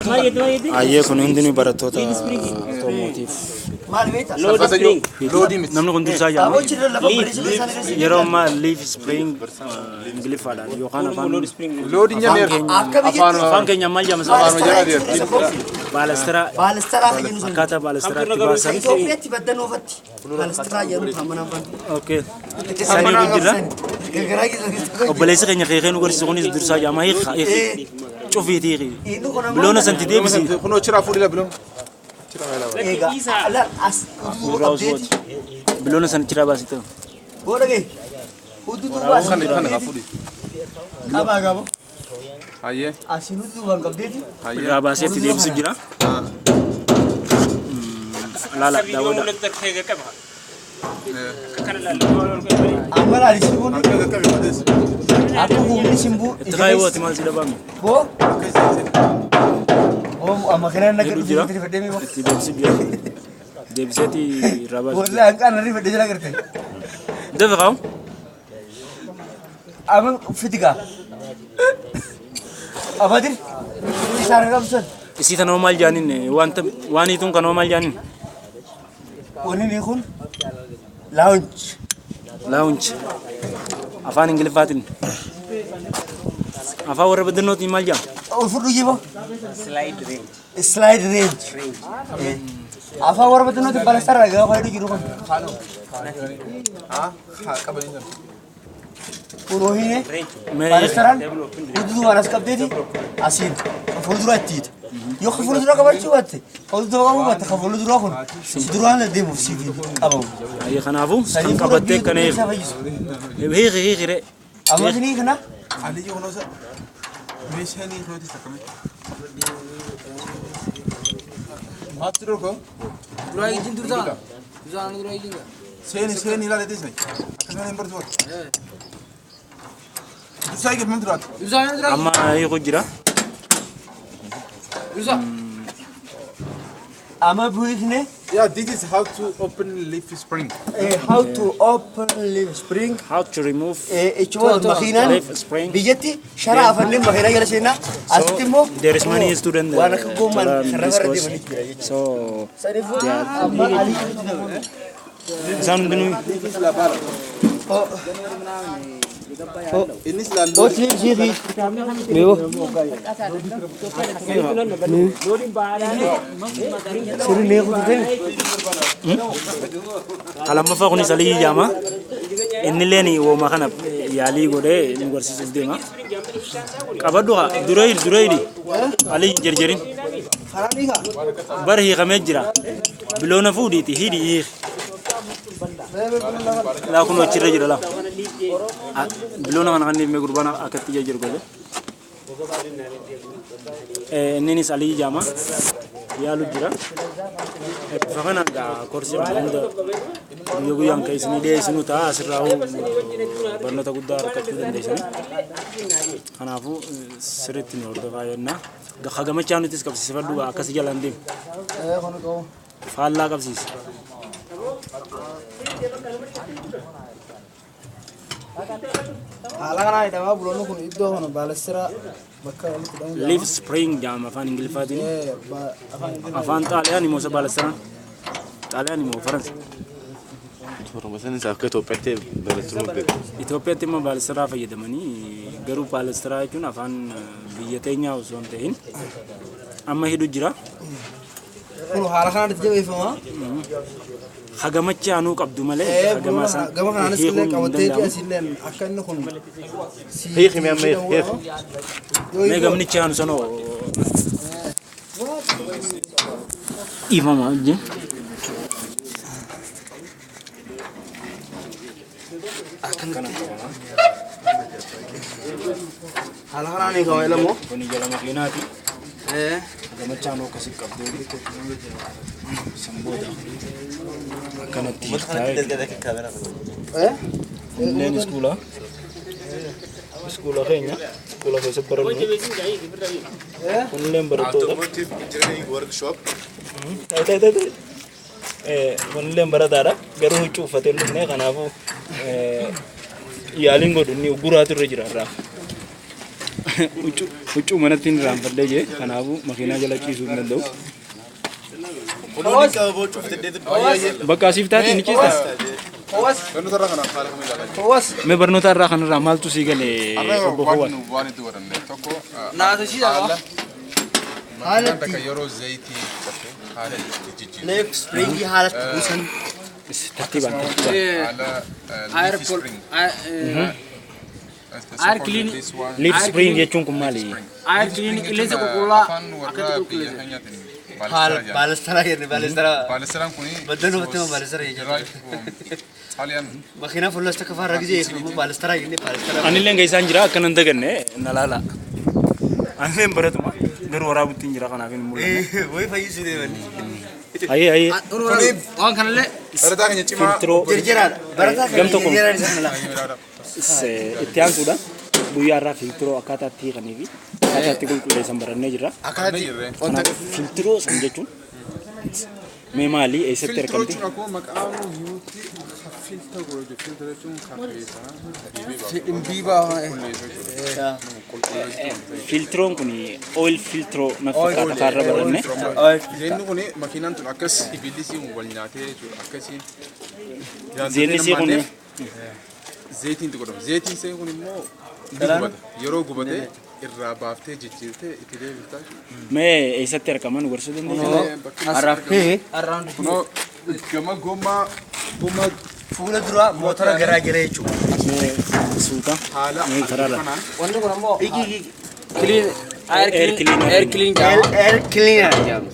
Ayyee, kun hundinuu barattoota automotive. Maal beektaa? Namni kun dursaa jedhama. Yeroo ammaa leaf spring Ingiliffaadhaan yookaan afaan Akka biyyatti afaan keenya maal jedhama? Baalastara. Baalastaraa kan jennu sun. Akkaataa baalastaraatti baasan. Itoophiyaatti baddanoofatti baalastaraa jedhamu kan manaan fan. Okay. Sanii kun jira. Gargaraa keessa. Obboleessi keenya keekee nu garsiisu kunis dursaa jedhama. Hiika hiika. Cufiitii hiiki. Inni kun ammoo Biloona santi deebisi. Kunoo chiraa fuudhila biloon. Egaa ala as utuu qabdeeti. Biloona sana chiraa baasite. Booda ga'e. Hudduu duubaa Kana kana haa fuudhi. qabaa qaba. Hayyee. Asiin hudduu duubaan qabdeeti. Irraa baasee itti deebisu jira. Laala daawwadha. Amma laali sibuun akka humni simbuu. Itti kaayee maal si dhabaame? Boo. Oo, amma kanaan akka Hedduu jira. dhufu fedhee mee. Itti deebisu jira. Deebiseeti irraa baasu. Wallahi hanqaan irri fedhee jira garte. Dafe kaa'u. Amma fitigaa. Abadir. Isaan qabsan. Isii tanoo maal jaaniin wanta waan hiituun kanoo maal jaaniin? Wanni ni kun lounge. Lounge. Afaan Ingiliffaatiin. Afaan warra baddannootiin maal jedhama? Ol fudhu jibo. Slide range. Afaan warra baddannootiin balastara gaafa fayyadu jiru kun. Haa qabanii jiru. Kun hohiine balastaraan hudduu waan as qabdeeti asiin fuuldura itti hiita. Yoo ka fuuldura qabachuu baatte, fuuldura qabuu baatte, ka fuuldura kun si duraan deemuuf siif qabamu. Ayyee, kanaafuu kan qabattee kana Isa hiiku. fayyisu. Hiiki hiiki ree. Amma isinii kana Aliyyi kunuunsa meeshaan hiikootis akkamitti? Maatti dhorkoo? Duraa ijjiin dursaa. Dursaa duraa ijjiin. Seeni seeni ilaaleetis akkasuma hin bartu. Dursaa eegalfamtu duraati. Dursaa duraa. Amma hiiku jira. Dursaa. Amma bu'ifne. Yeah, this is how to open leaf spring. How to open leaf spring. How to remove Jechuun makiinaan leaf spring. Biyyatti sharaa afannee makiinaa jala seenaa asitti immoo There is many student waan akka gommaan to learn this karra course. deemanii jira jechuudha. So Saniifuu amma alii isaan hundinuu Innis ilaallu. Hojii siifii. Meewo. Sirri nee kututee. Lammaffaa kunis Aliyyi jedhama. Innilleen wooma kana yaalii godhee nu barsiisuuf deema. Qabadhu haa dura hidhi, dura hidhi. Aliyyi jarjarin. Karaa ni kaa. Bar hiikamee jira. Biloona fuudhiiti hidhi hiiki. Laa kun achirra jira laa. Biloona kana kan mee gurbaan akkatti ija jiru godhe. Inninis Aliyyi jedhama. Yaalu jira. Bifa kanaan gaa koorsii kana hunda guyyaa guyyaan kan isinii dhiyeessinu ta'a, asirraa barnoota guddaa argachuu dandeessanii. Kanaafuu sirriitti nu hordofaa jenna. Hagamachaa nutis qabsiisifadhu akkasii jalaan deemu. Faallaa qabsiisi. Haala kanaan hidhamaa buloonni kun iddoo kana baalastira bakka walitti hidhamu. Leaf spring jedhama afaan Ingiliffaatiin. Afaan Ingiliffaa. Afaan Xaaliyaan immoo isa baalastiraan. Xaaliyaan immoo Faransa. Torba isaa akka Itoophiyaatti baalestiruma beeku. Itoophiyaatti immoo baalastiraa fayyadamanii, garuu baalastiraa jechuun afaan biyya teenyaa osoo hin ta'in amma hidhu jira. Kun haala kanaan itti jabeeffama. Hagamachi aanuu qabdu malee hagama isaan Gama kanaanis illee hiikuun hin qabattee danda'amu. asillee akka inni kun Hiiki mee amma hiiki hiiki. Mee gamnichi aanu sanoo dhiifama wajjin. Haala kanaan hiikama ilamoo. Kuni jala makiinaati. Hagamachi aanuu akkasii qabdee san booda akkanatti hiiktaa jechuudha. Kunneen iskuula. Iskuula keenya. Iskuula keessatti barannu. Kunneen barattoota. Automotive Engineering Workshop. Ta'e ta'e ta'e. Kunilleen barataadha. Garuu huccuu uffatee hin dhufne, kanaafuu yaaliin godhu inni guraatu irra jira irraa. Huccuu manatti hin irraanfadhee jee, kanaafuu makiinaa jala ciisuu hin danda'u. Bakka asiif taate ni ciista. Barnoota irraa kanaaf haala kamiin ilaalaa jirtu? Mee barnoota irraa kanarraa maaltu sii gale, obbo Waan Fawwaas? nu waan itti godhanne tokko, haala makiinaan takka yeroo zayitii fixatte haala itti jijjiirtu. Leaf springii haalatti buusan. Tartiibaan, tartiibaan. Haala leaf spring. Air clean. Leaf spring jechuun kun maali? Air clean, qilleensa qulqullaa Afaan warra akkatti biyya qulqulleessa. keenyaatiin Haala baalistaraa jedhama. baalistaraa jenne, baalistaraa. Baalistaraan kuni Baddaluu fattama baalistaraa jechuudha. derived from Italian. Makiinaa fuullas takka faarra gisee immoo baalistaraa jenne, baalistaraa. Anillee isaan jira, akka nan daganne na laala. Anillee baratuma garuu waraabutti hin jira, kanaaf hin mul'anne. Wayi fayyisuu deeman. Ayyee, ayyee. Waan kanallee Barataa keenya cimaa. Filtiroo. Jarjaraadha. Barataa Gam tokko. jarjaraan isaan laa. Itti aansuudhaan guyyaa irraa filtiroo akkaataa itti hiikanii fi akkaataa itti qulqulleessan barannee jirra. Akkaataa jirre. Kanaaf filtiroo san jechuun mee maali? Eessatti Filtiroo argamti? jechuun akkuma maqaan himutti filter godhu, filter jechuun kan keessaa Dhimbiibaa. qulqulleessu jechuudha. Filtiroon kun oil filtiroo na fakkaata kaarra baranne. Zeenni kun makiinaan tun akkas sibiilli sii wal nyaatee jechuudha. Akkasiin. Zeenni sii kun Zayitiin itti godhama. Zayitiin seen kun immoo ni gubata. Yeroo gubate irraa baaftee jijjiirtee itti deebiftaa jechuudha. Mee eessatti argama, nu gorsuu dandeessaa? Arraafee Kunoo gama gommaa fuula duraa motora garaa gara jechuudha. Mee suuta. Haala Mee karaarra. kanaan Wanni kun ammoo clean air Air clean cleaner. Air clean jedhama. Air cleaner jedhama.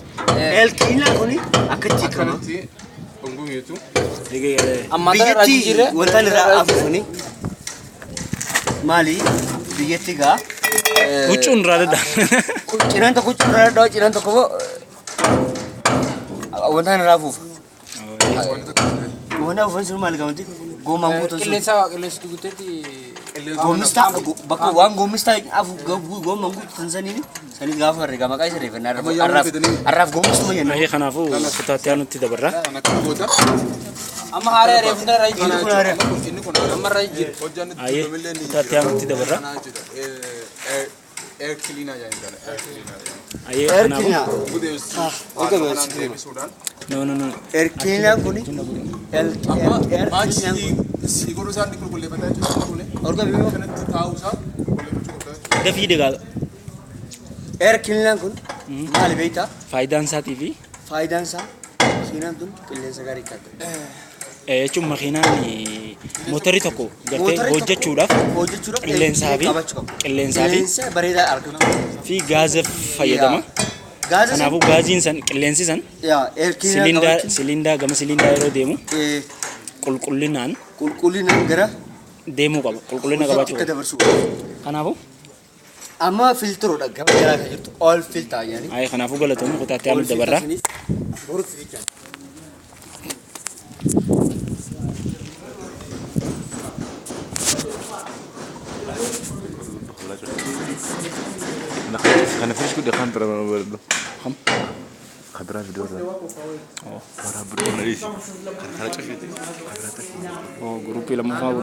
Air cleaner kuni akkatti hiikama. Akkanatti dhungumiitu. Ammaan tana irraa Biyyatti jijjiirre. wanta irraa afuufani maali? Biyyatti gaa Huccuun irraa daddaa. Cinaan tokko huccuu irraa dadhaa, cinaan tokko immoo wanta irraa afuufa. Wanti afuufan sun maali gamatti? Gommaan guutuun sun. Qilleensa, qilleensi guuteetti. Goommistaa, bakka waan goommistaa afu gommaan guutuun saniin saniin gaafa herrega maqaa isa reeffannaa arraaf arraaf goommistuu jenna. Ayyee, kanaafuu kutaatti aanutti dabarra. Kan akkam goota. Amma haaraa reefu tana irraa Inni kun jijjiirre. haaraa. Inni kun haaraa. Amma irraa jijjiirre. Hojjaan Ayyee, itti ni kutaatti aanutti dabarra. Kanaa jechuudha. Air cleaner jedhama. Air cleaner jedhama. Ayyee, Air kanaafuu. cleaner. Gudeessu haala kanaan deebisuudhaan. No, no, no. Air cleaner kuni air Amma cleaner maachii si godhuu isaa ni qulqulleeffataa jechuudha. Qulqullee. Orga biyyo. Kanatti taa'uu isaa qulqulleeffachuu qabda jechuudha. Dafii degaa. Air cleaner kun maali beektaa? Faayidaan isaatii fi Faayidaan isaa makiinaan tun qilleensa gaarii qabdi. Jechuun makiinaan motorri tokko gartee Motorri tokko hojjechuudhaaf hojjechuudhaaf qilleensaa fi qabachuu qaba. qilleensaa fi Qilleensa bareedaa argachuu qaba. fi gaaza fayyadama. Gaaza san Kanaafuu gaaziin san, qilleensi san yaa air cleaner silindaa qabachuun silindaa gama silindaa yeroo deemu qulqullinaan qulqullinaan gara deemuu qaba. Qulqullina qabaachuu akka qaba. dabarsuu qaba. Kanaafuu Amma filtiroodha gama jalaa kan jirtu oil filter jedhanii. ayi, kanaafuu galatoomii, kutaatti aanutti dabarra. Borutti jechaan. Kana finish godhe kan bira barbaadu. Kam? Kan biraa fiduu irraa. Waraabbii kana dhiisi. Kana cufeeti. Guruppii lammaffaa.